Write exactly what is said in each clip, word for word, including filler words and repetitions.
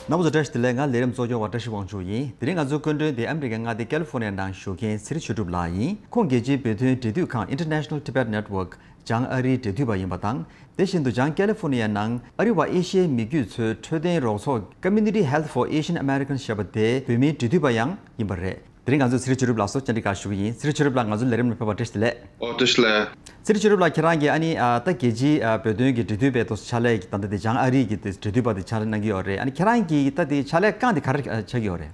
རྣམ་པ་ཚོ་བཀྲ་ཤིས་བདེ་ལེགས། ང་ལས་རིམ་གཙོ་སྐྱོང་བ་བཀྲ་ཤིས་དབང་ཕྱུག་ཡིན། དེ་རིང་ང་ཚོའི་སྐུ་མགྲོན་དེ་ཨ་མི་རི་ཀའི་མངའ་སྡེ་ཀ་ལི་ཧྥོ་ནི་ཡ་ནང་བཞུགས་མཁན་ཚེ་རིང་ཆོས་གྲུབ་ལགས་ཡིན། ཁོང་རྒྱལ་སྤྱིའི་བོད་དོན་འབྲེལ་མཐུད་ཁང་International Tibet Network། བྱང་ཨ་རིའི་འབྲེལ་མཐུད་པ་ཡིན་པ་དང་། དེ་བཞིན་དུ་བྱང་ཀ་ལི་ཧྥོ་ནི་ཡ་ནང་ཨ་རི་བ་ཨེ་ཤི་ཡའི་མི་རྒྱུད་ཚོའི་འཕྲོད་བསྟེན་རོགས་ཚོགས་Community Health for Asian Americans ཞེས་པ་དེའི་བོད་མིའི་འབྲེལ་མཐུད་པ་ཡང་ཡིན་པ་རེད། དེ་རིང་ང་ཚོས་ཚེ་རིང་ཆོས་གྲུབ་ལགས་སུ་བཅར་འདྲི་བཀྲ་ཤིས་བདེ་ལེགས་ཡིན། ཚེ་རིང་ཆོས་གྲུབ་ལགས་ང་ཚོའི་ལས་རིམ་ནང་ཕེབས་པར་བཀྲ་ཤིས་བདེ་ལེགས། ཨོ་བཀྲ་ཤིས་བདེ་ལེགས། ཚེ་རིང་ཆོས་གྲུབ་ལགས་ཁྱེད་རང་གིས་ཨ་ནི་ཨ་ད་རྒྱལ་སྤྱིའི་ཨ་བོད་དོན་གྱི་འབྲེལ་མཐུད་པའི་ཐོག་ཕྱག་ལས་ཀྱི་ད་ལྟ་དེ་བྱང་ཨ་རི་གི་དེ་འབྲེལ་མཐུད་པ་དེ་ཕྱག་ལས་གནང་གི་ཡོད་རེད། ཨ་ནི་ཁྱེད་རང་གིས་ད་དེ་ཕྱག་ལས་རྐང་དེ་ག་རེ་ཨ་ཆགས་ཀྱི་ཡོད་རེད།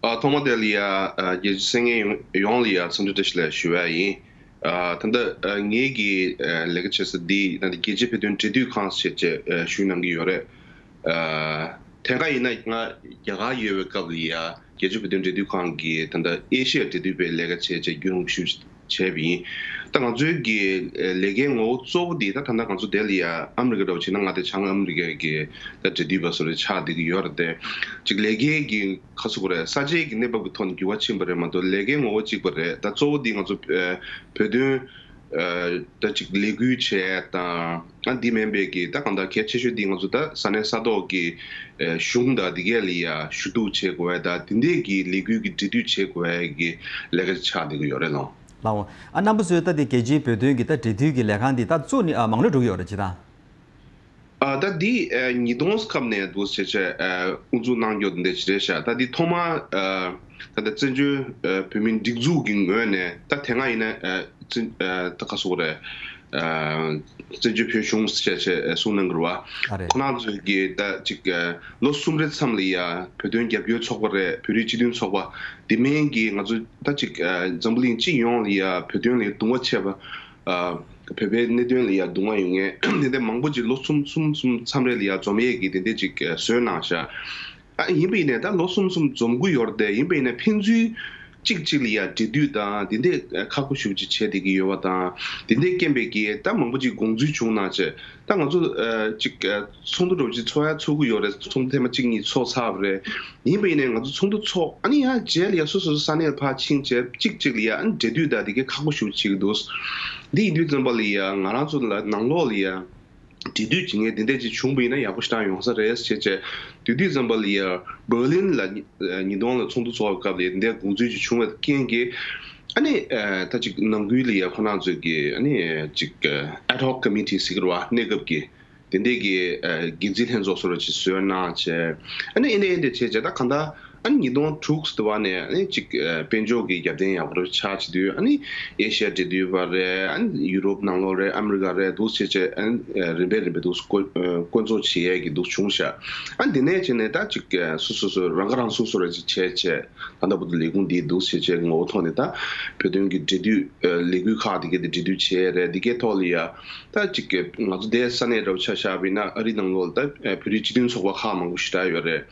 ཨ་ཐོག་མ་དེ་ལ་ཡ་ཨ་རྒྱལ་སྤྱིའི་གསན་མཁན་ཡོངས་ལ་ཡ་འཚམས་འདྲི་བཀྲ་ཤིས་བདེ་ལེགས་ཞུ་བ་ཡིན། ཨ་ད་ལྟ་ཨ་ངེད་ཀྱི་ཨ་ལས་ཀ་བྱེད་ས་འདི་ད་ལྟ་རྒྱལ་སྤྱིའི་བོད་དོན་འབྲེལ་མཐུད་ཁང་ཞེས་བྱས་ཨ་ཞུས་གནང་གི་ཡོད་རེད། ཨ་དེ་སྔ་ཡིན་ན་ང་རྒྱ་གར་ཡོད་པའི་སྐབས་ལ་ཡ་རྒྱལ་སྤྱིའི་བོད་དོན་འབྲེལ་མཐུད་ཁང་གི་ད་ལྟ་ཨེ་ཤི་ཡ་འབྲེལ་མཐུད་པའི་ལས་ཀ་བྱས་བྱས་རྒྱུན་རིང་པོ་ཞིག་བྱས་པ་ཡིན། ད་ང་ཚོའི་གི་ལས་ཀའི་ངོ་བོ་གཙོ་བོ་འདི་ད་ད་ལྟ་ང་ཚོ་དེ་ལ་ཡ་ཨ་མི་རི་ཀ་འདྲ་བོ་བྱས་ན་ང་དེ་བྱང་ཨ་མི་རི་ཀའི་གི་ད་འབྲེལ་མཐུད་པ་བཟོ་རེ་ཆགས་བསྡད་ཀྱི་ཡོད་རེད་དེ། ཅིག་ལས་ཀའི་གི་ཁ་སུ་གོ་རེད། ས་ཆའི་གི་གནས་བབ་ཀྱི་ཐོག་ནས་འགྱུར་བ་ཕྱིན་པ་རེད་མ་གཏོགས་ལས་ཀའི་ངོ་བོ་གཅིག་པ་རེད། ད་གཙོ་བོ་འདི་ང་ཚོ་ཨ་བོད་དོན་ཨ་ད་ཅིག་ལས་འགུལ་བྱས་དང་ཨ་འདི་མིན་པའི་གི་ད་གང་ལྟར་གལ་ཆེ་ཤོས་འདི་ང་ཚོ་ད་ས་གནས་ས་ཐོག་གི་ཨ་གཞུང་དང་འདི་གས་ལ་ཡ་ཞུ་གཏུག་བྱེད་དགོས་ཡ་ད་འདི་འདྲས་གི་ལས་འགུལ་གི་འབྲེལ་མཐུད་བྱེད་དགོས་ཡ་གི་ལས་ཀ་ཆགས་བསྡད་ཀྱི་ཡོད་རེད་ལགས། ལགས་འོ། ཨ་རྣམ་པ་ཚོས་ད་འདི་རྒྱལ་སྤྱིའི་བོད་དོན་གྱི་ད་འབྲེལ་མཐུད་ཀྱི་ལས་ཁང་འདི་ད་བཙུགས་ནས་ཨ་མང་ལོས་འགྲོ་གི་ཡོད་རེད་ཅེས་དང་། ཨ་ད་འདི་ཨ་ཉིས་སྟོང་སྐབས་ནས་འདུག་བྱས་བྱས་ཨ་དབུ་འཛུགས་གནང་རྒྱུ་འདི་འདྲ་ཞིག་རེད་ཤག་ད་འདི་ཐོག་མ་ཨ་ད་ལྟ་བཙན་བྱོལ་ཨ་བོད་མིའི་སྒྲིག་འཛུགས་ཀྱི་ངོས་ནས་ད་དེ་སྔ་ཡིན་ན་ཨ་བཙན་ཨ་ད་ག་སོག་རེད། ཨ་བཙན་བྱོལ་བོད་གཞུང་ཞེས་བྱས་ཨ་གསུངས་གནང་གི་རེད་བ། ཨ་རེད། ཁོ་རང་ཚོས་ཀྱི་ད་ཅིག་ཨ་ལོ་གསུམ་རེ་མཚམས་ལ་ཡ་བོད་དོན་རྒྱབ་སྐྱོར་ཚོགས་པ་རེད། བོད་རིགས་སྤྱི་མཐུན་ཚོགས་པ་འདི་མིན་གྱི་ང་ཚོ་ད་ཅིག་ཨ་འཛམ་བུ་གླིང་སྤྱི་ཡོངས་ལ་ཡ་བོད་དོན་ལ་གདུང་བ་ཆེ་བ། ཨ་བོད་པའི་གནད་དོན་ལ་ཡ་གདུང་བ་ཡོད་མཁན་དེ་འདྲ་མང་པོ་ཅིག་ལོ་གསུམ་གསུམ་གསུམ་མཚམས་རེ་ལ་ཡ་འཛོམས་ཡས་ཀྱི་དེ་འདྲ་ཅིག་ཨ་བཟོས་གནང་ཤག་ཨ་ཡིན་པ་ཡིན་ནའི་ད་ལོ་གསུམ་གསུམ་འཛོམས་ཀྱི་ཡོད་རེད་དེ། ཡིན་པ་ཡིན་ནའི་ཕན་ཚུན་གཅིག་གཅིག་ལ་ཡ་འབྲེལ་མཐུད་དང་དེ་འདྲ་ཁག་པོ་ཞེ་པོ་ཅིག་བྱས་བསྡད་ཀྱི་ཡོད་པ་དང་། དེ་འདྲའི་རྐྱེན་པས་ཀྱི་ད་མང་པོ་ཅིག་དགོངས་ཚུལ་བྱུང་གནང་བྱས། ད་ང་ཚོ་ཨ་ཅིག་ཨ་ཚོགས་འདུ་འདྲ་བོ་ཅིག་ཚོགས་ཡ་ཚོགས་ཀྱི་ཡོད་རེད། ཚོགས་འདུ་ཐེངས་མ་གཅིག་གཉིས་ཚོགས་ཚར་བ་རེད། ཡིན་པ་ཡིན་ནའི་ང་ཚོ་ཚོགས་འདུ་ཚོགས་ཨ་ནི་ཡང་རྗེས་ལ་ཡ་སོ་སོ་སོ་ས་གནས་ལ་ཕར་ཕྱིན་བྱས་གཅིག་གཅིག་ལ་ཡ་ཨ་ནི་འབྲེལ་མཐུད་དང་དེ་གའི་ཁག་པོ་ཞེ་པོ་བྱེད་ཀྱི་འདུག་འདི་ཡིན་དུས་ཙམ་པ་ལ་ཡ་ང་རང་ཚོ་ལ་ནང་ལོགས་ལ་ཡ་འབྲེལ་མཐུད་བྱེད་མཁན་དེ་འདྲ་ཅིག་བྱུང་བ་ཡིན་ན་ཡག་པོ་ཞེ་དྲག་ཡོང་ས་རེད་ཟེར་བྱས། དེ་དུས་ཙམ་པ་ལ་ཡ་བྷར་ལིན་ལ་ཉི་ཉིས་སྟོང་ལ་ཚོགས་འདུ་ཚོགས་པའི་སྐབས་ལ་ཡ་དེ་འདྲའི་དགོངས་ཚུལ་ཅིག་བྱུང་བའི་རྐྱེན་གྱིས་ཨ་ནི་ཨ་ད་ཅིག་ནང་ཁུལ་ལ་ཡ་ཁོ་རང་ཚོས་ཀྱི་ཨ་ནི་ཅིག་ཨ་ཨེཌ་ཧོག་ཀོ་མི་ཊི་ཟེར་གྱི་རེད་བ། གནས་སྐབས་ཀྱི་དེ་འདྲས་ཀྱི་ཨ་འགན་འཛིན་ལྷན་ཚོགས་བཟོ་འདྲ་ཅིག་བཟོས་གནང་བྱས། ཨ་ནི་ཨེ་འདྲས་ཨེ་འདྲས་བྱས་བྱས་ད་གང་ལྟར་ཨ་ནི་ཉིས་སྟོང་དྲུག་ཙམ་དུ་བ་ནས་ཨ་ནི་ཅིག་ཨ་དཔལ་འབྱོར་གྱི་རྒྱབ་རྟེན་ཡག་པོ་རུ་ཆགས་བྱེད་དུས་ཨ་ནི་ཨེ་ཤི་ཡ་འབྲེལ་མཐུད་པ་རེད། ཨ་ནི་ཡུ་རོབ་ནང་ལོགས་རེད། ཨ་མི་རི་ཀ་རེད། འདུག་བྱས་བྱས་ཨ་ནི་ཨ་རིམ་པས་རིམ་པས་འདུག་བསྐོ་ཨ་བསྐོ་འཛུགས་བྱེད་ཡས་ཀྱི་འདུག་བྱུང་ཤག་ཨ་ནི་དེ་ནས་བྱས་ནས་ད་ཅིག་ཨ་སོ་སོ་སོ་རང་ཁ་རང་གསོ་བཟོ་འདྲ་ཅིག་བྱས་བྱས་ད་ལྟ་བར་དུ་ལས་ཁུངས་འདི་འདུག་བྱས་བྱས་ངོ་བོ་ཐོག་ནས་ད་བོད་དོན་གྱི་འབྲེལ་མཐུད་ཨ་ལས་འགུལ་ཁག་དེ་གའི་དེ་འབྲེལ་མཐུད་བྱས་རེད། དེ་གའི་ཐོག་ལ་ཡ། ད་ཅིག་གི་ང་ཚོ་དེ་ས་གནས་འདྲ་བོ་ཆ་བཞག་པ་ཡིན་ན་ཨ་རི་ནང་ལོགས་ལ་ད་བོད་རིགས་སྤྱི་མཐུན་ཚོགས་པ་ཁག་མང་པོ་ཞེ་དྲག་ཡོད་རེད།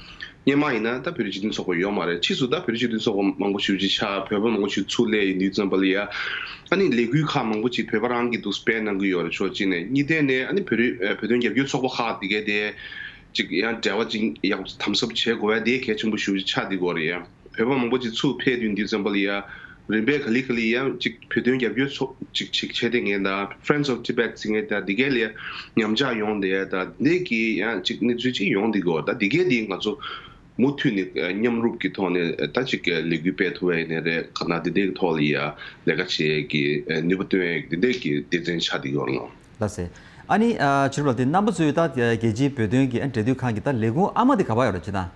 སྔོན་མ་ཡིན་ན་ད་བོད་རིགས་སྤྱི་མཐུན་ཚོགས་པ་ཡོད་མ་རེད། ཕྱིས་སུ་ད་བོད་རིགས་སྤྱི་མཐུན་ཚོགས་པ་མང་པོ་ཞེ་པོ་ཅིག་ཆགས། བོད་པ་མང་པོ་ཞིག་ཚུར་སླེབས་ཡོང་དུས་ཙམ་པ་ལ་ཡ། ཨ་ནི་ལས་འགུལ་ཁག་མང་པོ་ཅིག་བོད་པ་རང་གིས་འདུག་སྤེལ་གནང་གི་ཡོད་རེད། ཕྱོགས་གཅིག་ནས། གཉིས་ཐད་ནས་ཨ་ནི་བོད་རིགས་བོད་དོན་རྒྱབ་སྐྱོར་ཚོགས་པ་ཁག་དེ་གའི་དེ་ཅིག་ཡང་འབྲེལ་བ་ཅིག་ཡག་པོ་དམ་ཟབ་བྱེད་དགོས་པ་དེ་གལ་ཆེན་པོ་ཞེ་པོ་ཅིག་ཆགས་བསྡད་ཀྱི་ཡོད་རེད་ཡ། བོད་པ་མང་པོ་ཅིག་ཚུར་ཕེབས་དུས་འདི་ཙམ་པ་ལ་ཡ། རིམ་པས་ག་ལེ་ག་ལེ་ཡ་ཅིག་བོད་དོན་རྒྱབ་སྐྱོར་ཚོགས་ཅིག་ཅིག་བྱས་ཏེ་ངས་ད་Friends of Tibet ཟེར་མཁན་ད་འདི་གའི་ལ་ཉམས་ཆག་ཡོང་བསྡད་ད་འདི་གི་ཡང་ཅིག་གནས་ཚུལ་ཅིག་ཡོང་བསྡད་ཀྱི་ཡོད། ད་འདི་གའི་འདི་ང་ཚོ་མུ་མཐུད་ནས་མཉམ་རུབ་ཀྱི་ཐོག་ནས་ད་ཅིག་ལས་འགུལ་སྤེལ་ཐུབ་པ་ཡིན་ནའི་རེད། ག་ན་འདི་འདྲའི་ཐོག་ལ་ཡ་ལས་ཀ་བྱེད་ཀྱི་ནུས་པ་བཏོན་ཡ་འདི་འདྲའི་གི་སྡེ་ཚན་ཆགས་བསྡད་ཀྱི་ཡོད་ལགས། ལགས་སེ། ཨ་ནི་ཨ་ཕྱི་རབས་ལ་དེ་རྣམ་པ་ཚོས་ད་རྒྱལ་སྤྱིའི་བོད་དོན་གྱི་ཨ་འབྲེལ་མཐུད་ཁང་གི་ད་ལས་ཁུངས་ཨ་མ་དེ་ག་པར་ཡོད་རེད་ཅེ་ན།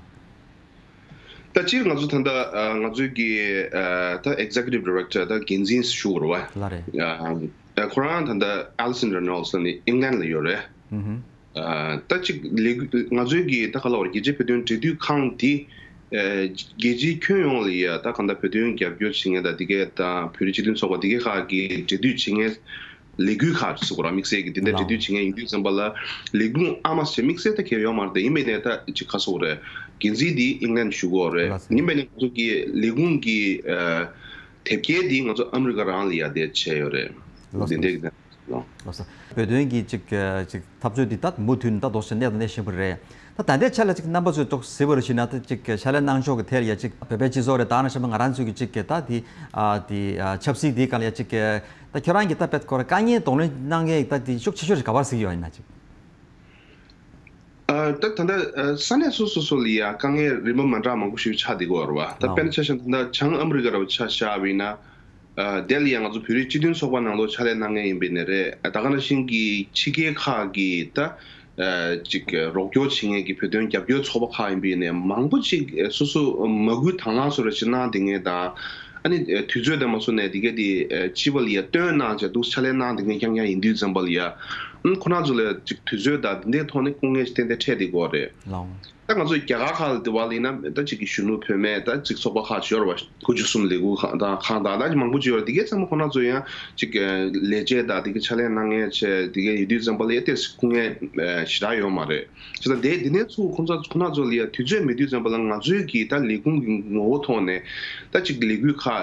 ད་སྤྱིར་ང་ཚོ་ད་ལྟ་ཨ་ང་ཚོའི་གི་ཨ་ད་Executive Director ད་འགན་འཛིན་ཞུ་དགོས་རེད་བ། ལགས་རེད། ཨ་ཨ་ཁོ་རང་ད་ལྟ་Alison Reynolds ལ་ནི་England ལ་ཡོད་རེད། ཨུ་ཧུམ། ཨ་ད་ཅིག་ལས་འགུལ་ང་ཚོའི་གི་ད་ག་ལ་བར་རྒྱལ་སྤྱིའི་བོད་དོན་འབྲེལ་མཐུད་ཁང་འདི་ཨ་རྒྱལ་སྤྱིའི་ཁྱོན་ཡོངས་ལ་ཡ་ད་གང་ལྟར་བོད་དོན་རྒྱབ་སྐྱོར་བྱེད་མཁན་ད་འདི་གའི་ད་བོད་རིགས་སྤྱི་མཐུན་ཚོགས་པ་འདི་གའི་ཁག་གི་འབྲེལ་མཐུད་བྱེད་མཁན་ལས་འགུལ་ཁག་ཚུགས་པ་ར་དམིགས་བསལ་གྱི་དེ་འདྲ་འབྲེལ་མཐུད་བྱེད་མཁན་ཡིན་དུས་ཙམ་པ་ལ་ལས་ཁུངས་ཨ་མ་ཞེས་དམིགས་བསལ་ད་གལ་ཡོད་མ་རེད་དེ། ཡིན་པས་ནས་ད་ཅིག་ག་སོགས་རེད། འགན་འཛིན་འདི་ཨིང་ལན་ཞུ་གི་ཡོད་རེད། ལགས་སོ། ཡིན་པས་ནས་ང་ཚོ་གི་ལས་ཁུངས་ཀྱི་ཨ་དེབ་སྐྱེལ་འདི་ང་ཚོ་ཨ་མི་རི་ཀ་རང་ལ་ཡ་དེ་བྱས་ཡོད་རེད། ལགས་སོ། འདི་འདྲའི་གི་ལགས་སོ། བོད་དོན་གྱི་ཅིག་ཅིག་འཐབ་རྩོད་འདི་ད་མུ་མཐུད་ནས་ད་དོགས་ཟོན་གནས་དང་གནས་བཞིན་པ་རེད། ད་ད་ལྟའི་ཆ་ལ་ཅིག་རྣམ་པ་ཚོས་ཏོག་ཙམ་གཟིགས་པར་ཞུས་ན་ད་ཅིག་ཕྱག་ལས་གནང་ཕྱོགས་ཀྱི་ཐད་ལ་ཡ་ཅིག་བོད་པའི་སྤྱི་ཚོགས་རེད། ད་ནང་བཞིན་པ་ང་རང་ཚོའི་གི་ཅིག་གི་ད་དེ་ཨ་དེ་ཨ་ཆབ་སྲིད་དེའི་སྒང་ལ་ཡ་ཅིག་གི་ད་ཁྱོད་རང་གི་ད་དཔེ་ཁོ་རང་དཀའ་ངལ་གདོང་ལེན་གནང་མཁན་ད་དེ་ཤུགས་ཆེ་ཤོས་ཅིག་ག་པར་གཟིགས་ཡོད་ཡིན་ན་ཅིག་ཨ། ད་ད་ལྟ་ས་གནས་སོ་སོ་སོ་ལ་ཡ་དཀའ་ངལ་རིམ་པ་མི་འདྲ་མང་པོ་ཞིག་ཆགས་བསྡད་ཀྱི་ཡོད་རེད་བ། ད་དཔེར་ན་ཆ་བཞག་ན་ད་ལྟ་བྱང་ཨ་མི་རི་ཀ་ར་བ་ཆ་བཞག་པ་ཡིན་ན། ཨ་དེ་ལ་ཡང་ང་ཚོ་བོད་རིགས་སྤྱི་མཐུན་ཚོགས་པ་ནང་ལོགས་ཕྱག་ལས་གནང་མཁན་ཡིན་པའི་ནས་རེད། ད་ག་ནང་བཞིན་གྱི་ཕྱི་རྒྱལ་ཁག་གི་ད་ཨ་ཅིག་རོགས་སྐྱོར་བྱེད་མཁན་གྱི་བོད་དོན་རྒྱབ་སྐྱོར་ཚོགས་པ་ཁག་ཡིན་པའི་ནས་མང་པོ་ཅིག་སོ་སོ་མ་སྐུལ་དང་བླངས་བཟོ་འདྲ་ཞིག་གནང་བསྡད་མཁན་དང་། ཨ་ནི་དུས་ཚོད་དང་མ་སོང་ནས་དེ་གས་དེ་སྤྱི་པ་ལ་ཡ་བཏོན་གནང་བྱས་འདུག་ཕྱག་ལས་གནང་བསྡད་མཁན་རྐྱང་རྐྱང་ཡིན་དུས་ཙམ་པ་ལ་ཡ། ཨ་ཁོ་རང་ཚོ་ལ་ཅིག་དུས་ཚོད་དང་དེ་འདྲའི་ཐོག་ནས་སྐུ་ངལ་ཞིག་ཏན་ཏན་འཕྲད་བསྡད་ཀྱི་ཡོད་རེད། ལའོ། ད་ང་ཚོ་རྒྱ་གར་ཁག་ལ་དེ་བ་ལ་ཡིན་ན་ད་ཅིག་གི་གཞོན་ནུ་བུད་མེད་ད་ཅིག་ཚོགས་པ་ཁག་ཅིག་ཡོད་རེད་བ། དགུ་བཅུ་གསུམ་ལས་འགུལ་ཁང་དང་ཁང་དང་ད་མང་པོ་ཅིག་ཡོད་རེད། དེ་གས་ཚང་མ་ཁོ་རང་ཚོ་ཡང་ཅིག་ལས་བྱེད་དང་དེ་གས་ཕྱག་ལས་གནང་མཁན་བྱས་དེ་གས་ཡོད་དུས་ཙམ་པ་ལ་ཡ་ཏོག་ཙམ་སྐུ་ངལ་ཞེ་དྲག་ཡོད་མ་རེད། བྱས་ཙང་དེ་དེ་ནས་ཚུར་ཁོ་ཚོ་ཁོ་རང་ཚོ་ལ་ཡ་དུས་ཚོད་མེད་དུས་ཙམ་པ་ལ་ང་ཚོའི་གི་ད་ལས་ཁུངས་ཀྱི་ངོ་བོ་ཐོག་ནས་ད་ཅིག་ལས་འགུལ་ཁག་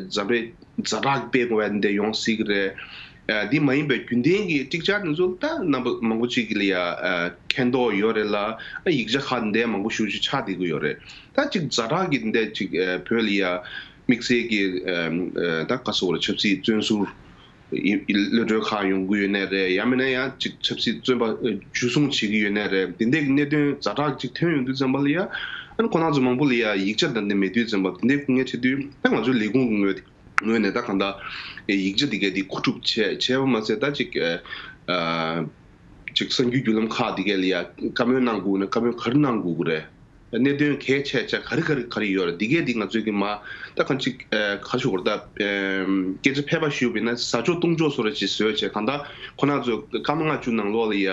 ཛ་དྲག་ཛ་དྲག་སྤེལ་དགོས་པ་འདི་ཡོང་སྲིད་ཀྱི་རེད། ཨ་འདི་མ་ཡིན་པའི་རྒྱུན་ལྡན་གྱི་ཀྲིག་ཅར་འདི་ཚོ་ད་རྣམ་པ་མང་པོ་ཅིག་གི་ལ་ཡ་ཨ་མཁྱེན་རྟོགས་ཡོད་རེད་ལ། ཨ་ཡིག་ཆ་ཁག་འདི་མང་པོ་ཞེ་པོ་ཅིག་ཆགས་བསྡད་ཀྱི་ཡོད་རེད། ད་ཅིག་ཛ་དྲག་གི་འདི་ཅིག་ཨ་བོད་ལ་ཡ་དམིགས་བསལ་གྱི་ཨ་ཨ་ད་ག་ཟེར་དགོས་རེད། ཆབ་སྲིད་བཙོན་ཟུར་ཡི་གློད་གྲོལ་ཁག་ཡོང་གི་ཡོད་ནའི་རེད། ཡང་མིན་ན་ཡང་ཅིག་ཆབ་སྲིད་བཙོན་པ་ཨ་འཇུ་བཟུང་བྱེད་ཀྱི་ཡོད་ནའི་རེད། འདི་འདྲའི་གི་གནད་དོན་ཛ་དྲག་ཅིག་ཐོན་ཡོང་དུས་ཙམ་པ་ལ་ཡ། ཨ་ནི་ཁོ་རང་ཚོ་མང་པོ་ལ་ཡ་ཡིག་ཆ་དང་འདི་མེད་དུས་ཙམ་པ་འདི་འདྲའི་སྐུ་ངལ་འཕྲད་དུས་ད་ང་ཚོའི་ལས་ཁུངས་ཀྱི་ངོས་ངོས་ནས་ད་གང་ལྟར་ཡིག་ཆ་འདི་གས་འདི་མཁོ་སྒྲུབ་བྱས་བྱས་པ་མ་ཟད་ད་ཅིག་ཨ་ཅིག་གསར་འགྱུར་བརྒྱུད་ལམ་ཁག་འདི་གས་ལ་ཡ་བཀའ་མོལ་གནང་དགོས་ན་བཀའ་མོལ་ག་རེ་གནང་དགོས་ཀྱི་རེད། གནད་དོན་གལ་ཆེ་ཆེ་ག་རེ་ག་རེ་ག་རེ་ཡོད་རེད། འདི་གས་འདི་ང་ཚོའི་གི་མ་ད་གང་ཅིག་ཨ་ག་ཞུ་དགོས་རེད། ད་ཨ་སྐད་ཆ་ཕལ་པ་ཞུས་པ་ཡིན་ན་ཟ་ཆོག་བཏུང་ཆོག་བཟོ་འདྲ་ཅིག་བཟོས་བྱས་གང་ལྟར་ཁོ་རང་ཚོ་སྐར་མ་ལྔ་བཅུ་ནང་ལོགས་ལ་ཡ་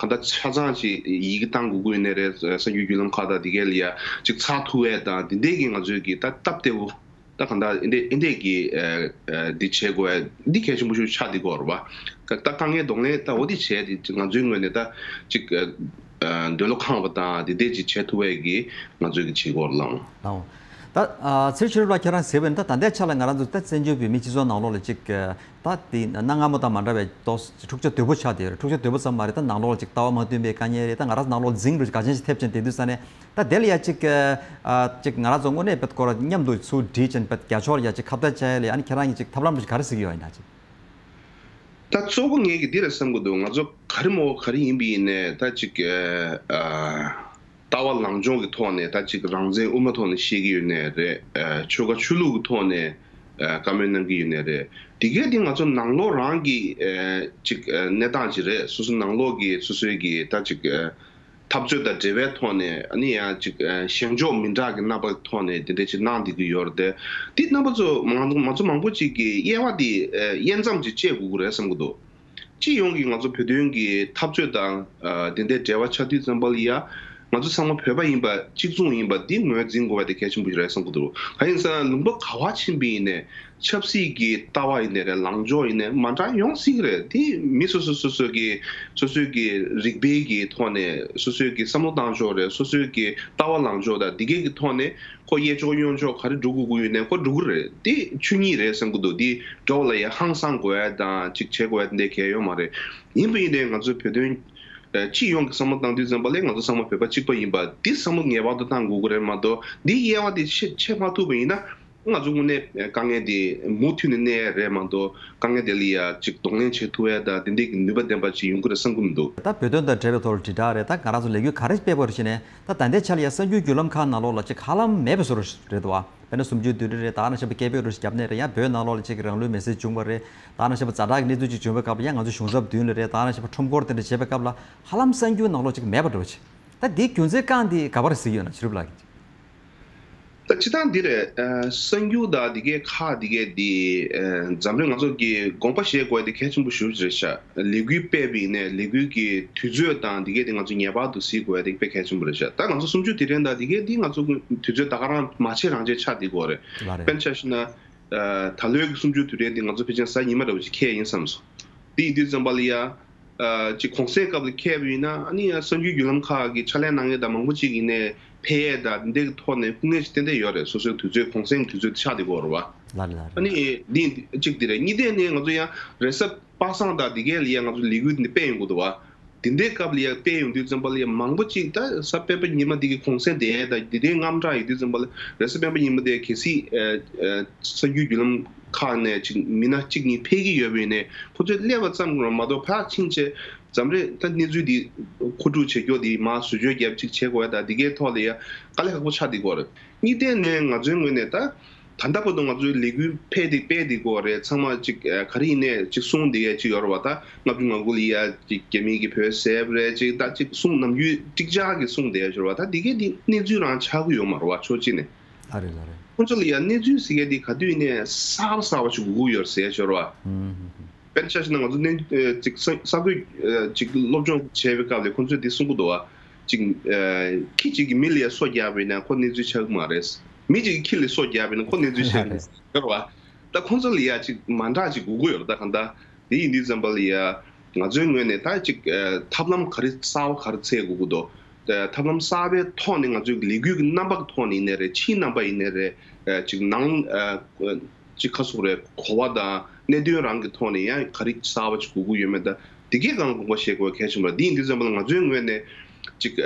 གང་ལྟར་ཆ་ཚང་ཅིག་ཡི་གེ་བཏང་དགོས་ཀྱི་ཡོད་ནའི་རེད། གསར་འགྱུར་བརྒྱུད་ལམ་ཁག་དང་འདི་གས་ལ་ཡ་ཅིག་ཚར་ཐུབ་ཡས་དང་འདི་འདྲས་ཀྱི་ང་ཚོའི་གི་ད་སྟབས་བདེ་པོ་ད་གང་ལྟར་ཨེ་འདྲས་ཨེ་འདྲས་ཀྱི་ཨ་ཨ་འདི་བྱེད་དགོས་ཡ་འདི་གལ་ཆེན་པོ་ཞིག་ཆགས་བསྡད་ཀྱི་ཡོད་རེད་བ། ད་དཀའ་ངལ་གདོང་ལེན་ད་འོ་འདི་བྱས་ཏེ་ང་ཚོའི་ངོས་ནས་ད་ཅིག་ཨ་འདོད་བློ་ཁེངས་པ་དང་འདི་འདྲས་ཅིག་བྱེད་ཐུབ་པའི་གི་ང་ཚོའི་གི་བྱེད་སྒོར་ལངས། ལའོ། ད་ཨ་ཚེ་རིང་ཆོས་གྲུབ་ལགས་ཁྱེད་རང་ཟེར་བ་ཡིན་ད་ད་ལྟའི་ཆ་ལ་ང་རང་ཚོ་ད་བཙན་བྱོལ་བོད་མིའི་སྤྱི་ཚོགས་ནང་ལོགས་ལ་ཅིག་ད་དེ་གནའ་སྔ་མོ་དང་མ་འདྲ་བའི་ཏོག་འཁྲུག་ཆ་དོད་པོ་ཆགས་བསྡད་ཡོད་རེད། འཁྲུག་ཆ་དོད་པོ་ཙམ་མ་རེད། ད་ནང་ལོགས་ལ་ཅིག་ལྟ་བ་མ་མཐུན་པའི་དཀའ་ངལ་རེད། ད་ང་རང་ཚོ་ནང་ལོགས་འཛིང་རུ་ག་ཅན་ཞིག་ཐེབས་ཅན་དེ་དུས་ས་ནས་ད་དེ་ལ་ཡ་ཅིག་ཨ་ཅིག་ང་རང་ཚོ་དངོས་གནས་དཔེ་སྐོར་མཉམ་དུ་ཚུར་སྒྲིལ་ཅན་དཔེ་རྒྱ་ཕྱོགས་ལ་ཡ་ཅིག་ཁ་བརྡ་བྱ་ཡ་ལ་ཡ་ཨ་ནི་ཁྱེད་རང་གིས་ཅིག་ཐབས་ལམ་རུ་ག་རེ་གཟིགས་ཡོད་ཡིན་ན་ཅིག་ད་གཙོ་བོ་ངས་ཀྱི་འདི་རེད་བསམ་གྱི་འདུག་ང་ཚོ་ག་རེ་མོ་ག་རེ་ཡིན་པ་ཡིན་ནའི་ད་ཅིག་ཨ་ལྟ་བ་ལངས་ཕྱོགས་ཀྱི་ཐོག་ནས་ད་ཅིག་རང་བཙན་དབུ་མའི་ཐོག་ནས་བཤད་ཀྱི་ཡོད་ནའི་རེད། ཨ་ཆོལ་ཁ་ཆོས་ལུགས་ཀྱི་ཐོག་ནས་ཨ་བཀའ་མོལ་གནང་གི་ཡོད་ནའི་རེད། དེ་གས་དེ་ང་ཚོ་ནང་ལོགས་རང་གི་ཨ་ཅིག་ཨ་གནས་སྟངས་ཅིག་རེད། སོ་སོ་ནང་ལོགས་ཀྱི་སོ་སོའི་གི་ད་ཅིག་ཨ་འཐབ་རྩོད་དང་འབྲེལ་བའི་ཐོག་ནས་ཨ་ནི་ཡང་ཅིག་ཨ་བཞེངས་ཕྱོགས་མི་འདྲ་གི་རྣམ་པ་ཐོག་ནས་དེ་འདྲ་ཅིག་གནང་བསྡད་ཀྱི་ཡོད་རེད་དེ། དེ་རྣམ་པ་ཚོ་ང་ང་ཚོ་མང་པོ་ཅིག་གིས་དབྱེ་བ་དེ་ཨ་དབྱེ་མཚམས་ཅིག་བཅད་དགོས་ཀྱི་རེད་བསམ་གྱི་འདུག་སྤྱི་ཡོངས་ཀྱི་ང་ཚོ་བོད་དོན་གྱི་འཐབ་རྩོད་དང་ཨ་དེ་འདྲའི་འབྲེལ་བ་ཆགས་དུས་ཙམ་པ་ལ་ཡ་ང་ཚོ་ཚང་མ་བོད་པ་ཡིན་པ་གཅིག་མཚུངས་ཡིན་པ་འདི་ངོས་འཛིན་དགོས་པ་དེ་གལ་ཆེན་པོ་ཞིག་རེད་བསམ་གྱི་འདུག་གང་ཡིན་ཟེར་ན་ལུང་པ་ག་བ་ཕྱིན་པ་ཡིན་ནའི་ཆབ་སྲིད་ཀྱི་ལྟ་བ་ཡིན་ནའི་རེད། ལངས་ཕྱོགས་ཡིན་ནའི་མ་འདྲ་ཡོང་སྲིད་ཀྱི་རེད། དེ་མི་སོ་སོ་སོ་སོ་གི་སོ་སོའི་གི་རིག་པའི་གི་ཐོག་ནས་སོ་སོའི་གི་བསམ་བློ་བཏང་ཕྱོགས་རེད། སོ་སོའི་གི་ལྟ་བ་ལངས་ཕྱོགས་དང་འདི་གའི་གི་ཐོག་ནས་ཁོ་གཡས་ཕྱོགས་གཡོན་ཕྱོགས་ག་རེ་འགྲོ་དགོས་ཀྱི་ཡོད་ནའི་ཁོ་འགྲོ་གི་རེད། དེ་ཆོས་ཉིད་རེད་བསམ་གྱི་འདུག་དེ་འགྲོ་བ་ལ་ཡ་ཧང་སང་དགོས་ཡ་དང་ཅིག་བྱེད་དགོས་ཡ་དེ་འདྲ་གལ་ཡོད་མ་རེད། ཡིན་པ་ཡིན་ནའི་ང་ཚོ་བོད་དོན་ཨ་སྤྱི་ཡོངས་ཀྱི་བསམ་བློ་བཏང་དུས་ཙམ་པ་ལ་ང་ཚོ་ཚང་མ་བོད་པ་གཅིག་པ་ཡིན་པ་འདི་བསམ་བློ་ངེས་པར་དུ་བཏང་དགོས་ཀྱི་རེད་མ་གཏོགས་འདི་དབྱེ་བ་འདི་ཕྱེ་ཕྱེ་མ་ཐུབ་པ་ཡིན་ན་ང་ཚོ་དངོས་གནས་དཀའ་ངལ་འདི་མུ་མཐུད་ནས་གནས་ཡ་རེད་མ་གཏོགས་དཀའ་ངལ་དེ་ལ་ཡ་ཅིག་གདོང་ལེན་བྱེད་ཐུབ་ཡ་དང་དེ་འདྲའི་གི་ནུས་པ་ལྡན་པ་ཅིག་ཡོང་གི་རེད་བསམ་གྱི་མི་འདུག་ད་བོད་དོན་དང་འབྲེལ་བའི་ཐོག་ལ་དྲིལ་བསྒྲགས་རེད། ད་ང་རང་ཚོ་ལས་འགུལ་ག་རེ་སྤེལ་བ་རེད་ཟེར་ནས་ད་ད་ལྟའི་ཆ་ལ་ཡ་གསར་འགྱུར་བརྒྱུད་ལམ་ཁག་ནང་ལོགས་ལ་ཅིག་ཧ་ལམ་མེད་པའི་བཟོ་འདྲ་རེད་དོ། དཔེར་ན་གསུམ་བཅུའི་བདུན་ལས་རེད། ད་ནང་བཞིན་པ་སྐད་འབོད་རུ་བརྒྱབ་ནས་རེད། ཡང་བོད་ནང་ལོགས་ལ་ཅིག་རང་ལུས་མེར་སྲེག་བྱུང་བ་རེད། ད་ནང་བཞིན་པ་ཛ་དྲག་གི་གནས་ཚུལ་ཅིག་བྱུང་བའི་སྐབས་ལ་ཡང་ང་ཚོ་གཞུང་ཚབ་མདུན་ལ་རེད། ད་ནང་བཞིན་པ་ཁྲོམ་སྐོར་དེ་འདྲ་བྱེད་པའི་སྐབས་ལ་ཧ་ལམ་གསར་འགྱུར་ནང་ལོགས་ཅིག་མེད་པ་འདྲ་བོ་ཅིག་ད་འདིའི་རྒྱུ་མཚན་རྐང་འདི་ག་པར་གཟིགས་ཡོད་ན་ཆོས་གྲུབ་ལགས་ཀྱིས། ད་སྤྱིར་བཏང་འདི་རེད། ཨ་གསར་འགྱུར་དང་འདི་གའི་ཁག་འདི་གའི་འདི་ཨ་འཛམ་གླིང་ང་ཚོ་གི་དགོངས་པ་བཞེས་དགོས་དེ་གལ་ཆེན་པོ་ཞེ་པོ་ཅིག་རེད་ཤག་ལས་འགུལ་སྤེལ་བ་ཡིན་ནའི་ལས་འགུལ་གྱི་དུས་ཚོད་དང་འདི་གའི་དེ་ང་ཚོ་ངེས་པར་དུ་གཟིགས་དགོས་དེ་དཔེ་གལ་ཆེན་པོ་རེད་ཤག་ད་ང་ཚོ་གསུམ་བཅུ་དུས་དྲན་དང་འདི་གའི་འདི་ང་ཚོ་དུས་ཚོད་ད་ག་རང་མ་ཆད་རང་ཆད་ཆགས་བསྡད་ཀྱི་ཡོད་རེད། ལགས་རེད། དཔེར་ན་ཆ་བཞག་ན་ཨ་ད་ལོའི་གསུམ་བཅུ་དུས་དྲན་འདི་ང་ཚོ་ཕལ་ཆེར་གཟའ་ཉི་མ་འདྲ་བོ་ཅིག་འཁེལ་ཡིན་བསམ་སོང་། དེ་ཡིན་དུས་ཙམ་པ་ལ་ཡ། ཨ་ཅིག་གུང་སེང་སྐབས་ལ་འཁེལ་བ་ཡིན་ན་ཨ་ནི་ཡང་གསར་འགྱུར་བརྒྱུད་ལམ་ཁག་གི་ཕྱག་ལས་གནང་མཁན་དང་མང་པོ་ཅིག་ཡིན་ནའི་ཕེབས་ཡས་དང་འདི་འདྲའི་ཐོག་ནས་སྐུ་ངལ་ཞིག་ཏན་ཏན་ཡོད་རེད། སོ་སོའི་དུས་ཚོད་གུང་སེང་དུས་ཚོད་དེ་ཆགས་བསྡད་ཀྱི་ཡོད་རེད་བ། ལགས་རེད་ལགས་རེད། ཨ་ནི་འདི་གཅིག་དེ་རེད། གཉིས་དེ་ནས་ང་ཚོ་ཡང་རེས་གཟའ་པ་སངས་དང་འདི་གའི་ལ་ཡང་ང་ཚོ་ལས་འགུལ་འདི་སྤེལ་ཡོང་གི་འདུག་བ། འདི་འདྲའི་སྐབས་ལ་ཡང་སྤེལ་ཡོང་དུས་ཙམ་པ་ལ་ཡང་མང་པོ་ཅིག་ད་གཟའ་སྤེན་པ་ཉི་མ་འདི་གི་གུང་སེང་དེ་དང་འདི་འདྲའི་དངངས་སྐྲག་ཡོད་དུས་ཙམ་པ་ལ་རེས་གཟའ་སྤེན་པ་ཉི་མ་དེ་གལ་སྲིད་ཨ་ཨ་གསར་འགྱུར་བརྒྱུད་ལམ་ཁག་ནས་ཅིག་མི་སྣ་གཅིག་གཉིས་ཕེབས་ཀྱི་ཡོད་པ་ཡིན་ནའི་ཁོ་ཚོས་སླེབས་པ་ཙམ་མ་གཏོགས་ཕར་ཕྱིན་བྱས། མཚམས་རེ་ད་གནས་ཚུལ་འདི་མཁོ་སྒྲུབ་བྱེད་རྒྱུ་འདི་མར་བཟོ་བཅོས་རྒྱབ་ཅིག་བྱེད་དགོས་ཡ། ད་འདི་གའི་ཐོག་ལ་ཡ་དཀའ་ལས་ཁག་པོ་ཆགས་བསྡད་ཀྱི་ཡོད་རེད། གཉིས་ཐད་ནས་ང་ཚོའི་ངོས་ནས་ད་ད་ལྟ་བར་དུ་ང་ཚོའི་ལས་འགུལ་སྤེལ་ཏེ་སྤེལ་བསྡད་ཀྱི་ཡོད་རེད། ཚང་མ་ཅིག་ཨ་ག་རེ་ཡིན་ནའི་ཅིག་གསུང་བསྡད་ཡ་ཅིག་ཡོད་རེད་བ། ད་ལྔ་བཅུ་ང་དགུ་ལ་ཡ་ཅིག་རྒྱ་མི་གིས་བོད་བསད་པ་རེད་ཅིག་ད་ཅིག་གསུང་ནམ་རྒྱུན་ཀྲིག་ཅག་གིས་གསུང་བསྡད་ཡ་ཅིག་ཡོད་རེད་བ། ད་འདི་གའི་འདི་གནས་ཚུལ་རང་ཆགས་ཀྱི་ཡོད་མ་རེད་བ། ཕྱོགས་གཅིག་ནས། ཨ་རེད་ལ་རེད། ཁོང་ཚོ་ལ་ཡ་གནས་ཚུལ་ཟེར་མཁན་འདི་ག་དུས་ནས་གསར་པ་གསར་པ་ཞིག་དགོས་ཀྱི་ཡོད་ཟེར་ཞོར་བ། ཧུམ་ཧུམ་ཧུམ། དཔེར་ན་ཆ་བཞག་ན་ང་ཚོ་གནས་ཨ་ཅིག་ས་ས་གསར་འགོད་ཨ་ཅིག་སློབ་སྦྱོང་བྱས་པའི་སྐབས་ལ་ཁོང་ཚོས་འདི་གསུང་གི་འདུག་བ། ཅིག་ཨ་ཁྱི་གཅིག་གིས་མི་ལ་ཡ་སོ་བརྒྱབ་པ་ཡིན་ན་ཁོ་གནས་ཚུལ་ཆགས་ཀྱི་མ་རེད། མི་གཅིག་གིས་ཁྱི་ལ་སོ་བརྒྱབ་པ་ཡིན་ན་ཁོ་གནས་ཚུལ་ཆགས་ཀྱི་མ་རེད་ཞོར་བ། ད་ཁོང་ཚོ་ལ་ཡ་ཅིག་མ་འདྲ་ཅིག་དགོས་ཀྱི་ཡོད་རེད། ད་གང་ལྟར་དེ་ཡིན་དུས་ཙམ་པ་ལ་ཡ་ང་ཚོའི་ངོས་ནས་ད་ཅིག་ཨ་ཐབས་ལམ་ག་རེ་གསར་པ་ག་རེ་འཚོལ་དགོས་ཀྱི་འདུག་ཐབས་ལམ་གསར་པའི་ཐོག་ནས་ང་ཚོའི་ལས་འགུལ་གྱི་རྣམ་པ་གི་ཐོག་ནས་ཡིན་ནའི་རེད། ཕྱིའི་རྣམ་པ་ཡིན་ནའི་རེད། ཨ་ཅིག་ནང་ཨ་ཅིག་ཁ་སོགས་རེད། གོ་བ་དང་གནད་དོན་རང་གི་ཐོག་ནས་ཡང་ག་རེ་གསར་པ་ཅིག་དགོས་ཀྱི་ཡོད་མེད་ད་འདི་གའི་སྒང་དགོངས་པ་བཞེས་དགོས་པ་གལ་ཆེན་པོ་རེད། འདི་ཡིན་དུས་ཙམ་པ་ལ་ང་ཚོའི་ངོས་ནས་ཅིག་ཨ་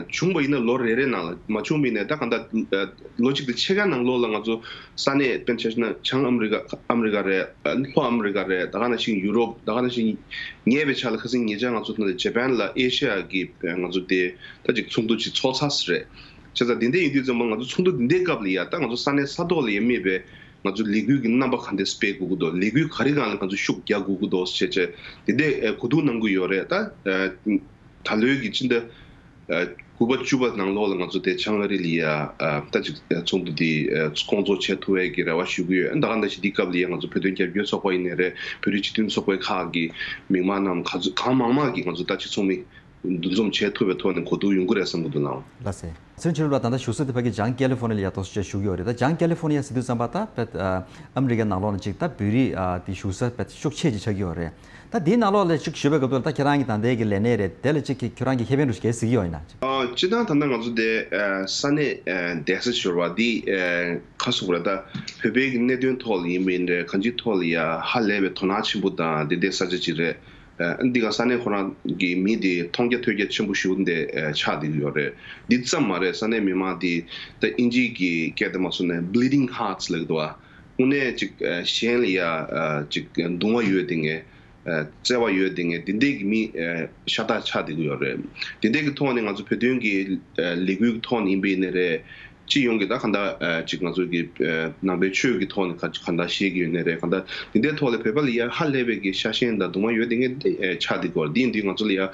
བྱུང་བ་ཡིན་ན་ལོ་རེ་རེ་ནང་ལ། མ་བྱུང་བ་ཡིན་ན་ད་གང་ལྟར་ཨ་ལོ་གཅིག་དང་ཕྱེད་ཀ་ནང་ལོགས་ལ་ང་ཚོ་ས་གནས་དཔེར་ན་ཆ་བཞག་ན་བྱང་ཨ་མི་རི་ཀ་ཨ་མི་རི་ཀ་རེད། ཨ་ལྷོ་ཨ་མི་རི་ཀ་རེད། ད་ག་ནང་བཞིན་ཡུ་རོབ། ད་ག་ནང་བཞིན་ཉེ་བའི་ཆར་ལ་ཁ་སང་ཉེ་ཆར་ང་ཚོ་ད་ཇེ་པན་ལ་ཨེ་ཤི་ཡ་གི་ང་ཚོ་དེ་ད་ཅིག་ཚོགས་འདུ་ཅིག་ཚོགས་ཚར་ཟེར་རེད། བྱས་ཙང་དེ་འདྲ་ཡིན་དུས་ཙམ་པ་ང་ཚོ་ཚོགས་འདུ་དེ་འདྲའི་སྐབས་ལ་ཡ་ད་ང་ཚོ་ས་གནས་ས་ཐོག་ལ་ཡ་དམིགས་པའི་ང་ཚོ་ལས་འགུལ་གྱི་རྣམ་པ་ག་འདྲ་སྤེལ་དགོས་ཀྱི་འདུག་ལས་འགུལ་ག་རེ་སྒང་ལ་ང་ཚོ་ཤུགས་རྒྱག་དགོས་ཀྱི་འདུག་ཟེར་བྱས་དེ་འདྲའི་གོ་བསྡུར་གནང་གི་ཡོད་རེད། ད་ད་ལོའི་གི་ཕྱི་ཟླ་དགུ་པ་བཅུ་པ་ནང་ལོགས་ལ་ང་ཚོ་དེ་བྱང་ཨ་རི་ལ་ཡ་ད་ཅིག་ཚོགས་འདུ་འདི་སྐོང་ཚོགས་བྱེད་ཐུབ་པའི་གི་རེ་བ་ཞུ་གི་ཡོད། ད་ག་ནང་བཞིན་འདི་སྐབས་ལ་ཡ་ང་ཚོ་བོད་དོན་རྒྱབ་སྐྱོར་ཚོགས་པ་ཡིན་ནའི་རེད། བོད་རིགས་སྤྱི་མཐུན་ཚོགས་པའི་ཁག་གི་མི་མང་རྣམས་ག་ཚོད་གང་མང་མང་གིས་ང་ཚོ་ད་ཅིག་ཚོགས་མི་འདུ་འཛོམས་བྱེད་ཐུབ་པའི་ཐོག་ནས་གོ་བསྡུར་ཡོང་གི་རེད་བསམ་གྱི་འདུག་ལགས། ལགས་སེ། ཚུན་ཆད་ལ་ད་ལྟ་བཞུགས་ས་དེ་ཕ་གི་བྱང་ཀེ་ལི་ཧྥོ་ནི་ཡ་ལ་ཡ་དོགས་སེལ་བྱས་བཞུགས་ཡོད་རེད། ད་བྱང་ཀེ་ལི་ཧྥོ་ནི་ཡ་ཟེར་དུས་ཙམ་པ་ད་བེད་ཨ་མི་རི་ཀའི་ནང་ལོགས་ནས་ཅིག་ད་བོད་རིགས་ཨ་དེ་བཞུགས་ས་བེད་ཤུགས་ཆེ་ཅིག་ཆགས་ཀྱི་ཡོད་རེད། ད་དེའི་ནང་ལོགས་ལ་ཅིག་ཞུས་པའི་སྐབས་དུ་ད་ཁྱེད་རང་གི་ད་ལྟའི་གི་ལས་གནས་རེད། དེ་ལ་ཅིག་གི་ཁྱེད་རང་གི་ཁེ་ཕན་རུ་ཞིག་གལ་སྲིད་ཡོད་ཡིན་ན་ཅིག་ཨ་སྤྱིར་བཏང་ད་ལྟ་ང་ཚོ་དེ་ཨ་ས་གནས་ཨ་བསྡད་ས་ཞོར་བ་འདི་ཨ་ཁ་སོགས་རེད། ད་བོད་པའི་གི་གནད་དོན་ཐོག་ལ་ཡིན་པ་ཡིན་རེད། གང་ཅིའི་ཐོག་ལ་ཡ་ཧ་ལས་པའི་དོ་སྣང་ཆེན་པོ་དང་དེ་འདྲའི་ས་ཆ་ཅིག་རེད། ཨ་འདི་ག་ས་གནས་ཁོ་རང་གི་མི་དེ་མཐོང་རྒྱ་ཐོས་རྒྱ་ཆེན་པོ་ཞིག་འདི་ཨ་ཆགས་བསྡད་ཀྱི་ཡོད་རེད། འདི་ཙམ་མ་རེད། ས་གནས་མི་མང་དེ་ད་དབྱིན་ཇིའི་གི་སྐད་དེ་མ་སོང་ནས་Bleeding Hearts་ལབ་ཀྱི་འདུག་བ། དངོས་གནས་ཅིག་ཨ་གཞན་ལ་ཡ་ཨ་ཅིག་གདུང་བ་ཡོད་བསྡད་མཁན། ཨ་བརྩེ་བ་ཡོད་བསྡད་མཁན་འདི་འདྲའི་གི་མི་ཨ་ཤ་སྟག་ཆགས་བསྡད་ཀྱི་ཡོད་རེད། འདི་འདྲའི་གི་ཐོག་ནས་ང་ཚོ་བོད་དོན་གི་ཨ་ལས་འགུལ་གི་ཐོག་ནས་ཡིན་པ་ཡིན་ནའི་རེད། སྤྱི་ཡོངས་ཀྱི་ད་གང་ལྟར་ཨ་ཅིག་ང་ཚོ་གི་ཨ་ནང་པའི་ཆོས་ཀྱི་ཐོག་ནས་ག་གང་ལྟར་བཤད་ཀྱི་ཡོད་ནའི་རེད། གང་ལྟར་འདི་འདྲའི་ཐོག་ལ་བོད་པ་ལ་ཡ་ཧ་ལས་པའི་གི་ཤ་ཞེན་དང་གདུང་བ་ཡོད་བསྡད་མཁན་དེ་ཨ་ཆགས་བསྡད་ཀྱི་ཡོད་རེད། འདི་ཡིན་དུས་ང་ཚོ་ལ་ཡ་ཨ་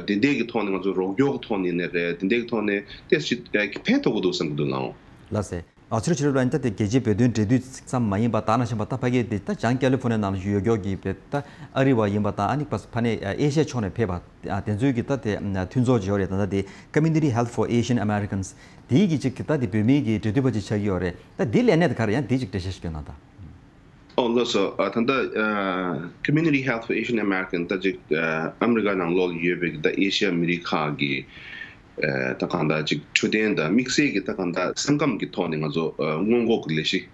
འདི་འདྲའི་གི་ཐོག་ནས་ང་ཚོ་རོགས་སྐྱོར་གི་ཐོག་ནས་ཡིན་ནའི་རེད། འདི་འདྲའི་གི་ཐོག་ནས་ཏོག་ཙམ་ཨ་ཕན་ཐོགས་ཀྱི་འདུག་བསམ་གྱི་འདུག་ལགས། ལགས་སེ། ཨ་ཕྱི་རུ་ཕྱི་རུ་ལ་ནི་ད་དེ་རྒྱལ་སྤྱིའི་བོད་དོན་འབྲེལ་མཐུད་ཙམ་མ་ཡིན་པ་ད་ནང་བཞིན་པ་ད་ཕ་གི་དེ་ད་བྱང་ཀེ་ལི་ཧྥོ་ནི་ཡ་ནང་ལ་ཡོད་མཁན་གྱི་བོད་ད་ཨ་རི་བ་ཡིན་པ་དང་ཨ་ནི་ཕ་ཕ་ནས་ཨེ་ཤི་ཡ་ཕྱོགས་ནས་ཕེབས་པ་དེ་ཚོའི་གི་ད་དེ་མཐུན་ཚོགས་ཅིག་ཡོད་རེད། ད་ད་དེ་Community Health for Asian Americans་དེའི་གི་ཅིག་གི་ད་དེ་བོད་མིའི་གི་འབྲེལ་མཐུད་པ་ཅིག་ཆགས་ཀྱི་ཡོད་རེད། ད་དེའི་ལས་གནས་དེ་ག་རེ་ཡང་དེ་ཅིག་འགྲེལ་བཤད་ཞིག་སྐྱོན་གནང་དང་། ཨོ་ལགས་སོ། ཨ་ད་ལྟ་ཨ་Community Health for Asian American་ད་ཅིག་ཨ་ཨ་མི་རི་ཀ་ནང་ལོགས་ལ་ཡོད་པའི་གི་ད་ཨེ་ཤི་ཡ་མི་རིགས་ཁག་གི་ཨ་ད་གང་ལྟར་ཅིག་འཕྲོད་བསྟེན་དང་དམིགས་བསལ་གྱི་ད་གང་ལྟར་སེམས་ཁམས་ཀྱི་ཐོག་ནས་ང་ཚོ་ཨ་སྔོན་འགོག་གི་ལས་གཞི་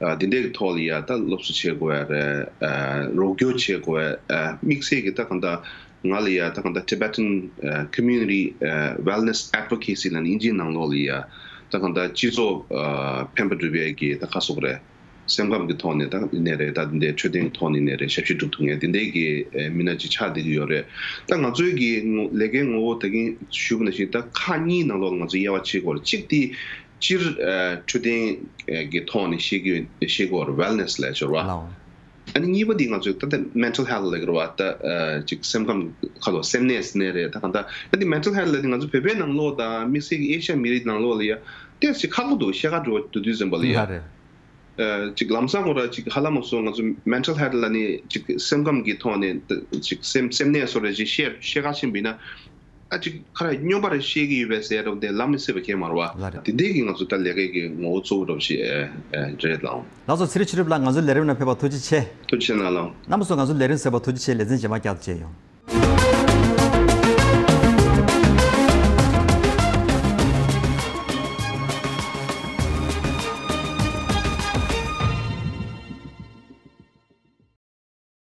ཨ་དེ་འདྲའི་གི་ཐོག་ལ་ཡ་ད་སློབ་གསོ་བྱེད་དགོས་ཡ་རེད། ཨ་རོགས་སྐྱོར་བྱེད་དགོས་ཡ། ཨ་དམིགས་བསལ་གྱི་ད་གང་ལྟར་ང་ལ་ཡ་ད་གང་ལྟར་Tibetan་ཨ་Community་ཨ་Wellness Advocacy་ལབ་ནས་དབྱིན་ཇིའི་ནང་ལོགས་ལ་ཡ་ད་གང་ལྟར་སྤྱི་ཚོགས་ཨ་ཕན་པ་སྒྲུབ་ཡ་གི་ད་ག་སོགས་རེད། སེམས་ཁམས་ཀྱི་ཐོག་ནས་ད་ནས་རེད། ད་འདི་འཕྲོད་བསྟེན་ཐོག་ནས་ནས་རེད། ཞབས་ཕྱི་སྒྲུབ་ཐུབ་མཁན་དེ་འདྲའི་གི་ཨེ་མི་སྣ་ཅིག་ཆགས་བསྡད་ཀྱི་ཡོད་རེད། ད་ང་ཚོའི་གི་ངོ་ལས་ཀའི་ངོ་བོ་ད་གིན་ཞུས་པ་ནང་བཞིན་ད་ཁག་གཉིས་ནང་ལོགས་ལ་ང་ཚོས་དབྱེ་བ་ཕྱེ་དགོས་རེད། གཅིག་དེ་སྤྱིར་ཨེ་འཕྲོད་བསྟེན་ཨེ་གི་ཐོག་ནས་བཤད་ཀྱི་བཤད་དགོས་རེད། Wellness་ལབ་ཡ་ཅིག་ཡོད་རེད་བ། ལའོ། ཨ་ནི་གཉིས་པ་དེ་ང་ཚོས་ད་ལྟ་Mental Health་ལབ་ཀྱི་རེད་བ། ད་ཨེ་ཅིག་སེམས་ཁམས་ཁ་ལོ་སེམས་ནད་ཟེར་ནའི་རེད། ད་གང་ལྟར་ཨ་ནི་Mental Health་ལབ་དེ་ང་ཚོ་བོད་པའི་ནང་ལོགས་དང་དམིགས་བསལ་གྱི་ཨེ་ཤ་ཡ་མི་རིགས་ནང་ལོགས་ལ་ཡ་ཏོག་ཙམ་ཁག་པོ་འདུག་བཤད་ག་འགྲོ་འགྲོ་དུས་ཙམ་པ་ལ་ཡ། ལགས་རེད། ཨ་ཅིག་ལམ་སང་ཁོ་ར་ཅིག་ཧ་ལམ་སོང་ང་ཚོ་Mental Health་ལབ་ནི་ཅིག་སེམས་ཁམས་ཀྱི་ཐོག་ནས་ཅིག་སེམས་སེམས་ནད་སོགས་རེ་ཅིག་བཤད་བཤད་ག་ཕྱིན་པ་ཡིན་ན་ཨ་ཅིག་ཁ་ར་སྨྱོན་པ་རེ་བཤད་ཀྱི་ཡོད་པས་ཟེར་རོགས་དེ་ལམ་མི་སྲིད་པ་གས་མ་རེད་བ། ལགས་རེད། དེ་འདྲའི་གི་ང་ཚོ་ད་ལས་ཀའི་གི་ངོ་བོ་གཙོ་བོ་འདྲ་པོ་ཞིག་ཨ་ཨ་རེད་ལགས། ལགས་སོ། ཚེ་རིང་ཆོས་གྲུབ་ལགས་ང་ཚོའི་ལས་རིམ་ནང་ཕེབས་པར་ཐུགས་རྗེ་ཆེ། ཐུགས་རྗེ་ཆེ་གནང་ལགས། རྣམ་པ་ཚོ་ང་ཚོའི་ལས་རིམ་གསན་པར་ཐུགས་རྗེ་ཆེ། ལེ་ཚན་རྗེས་མ་བསྐྱར་དུ་མཇལ་ཡོང་།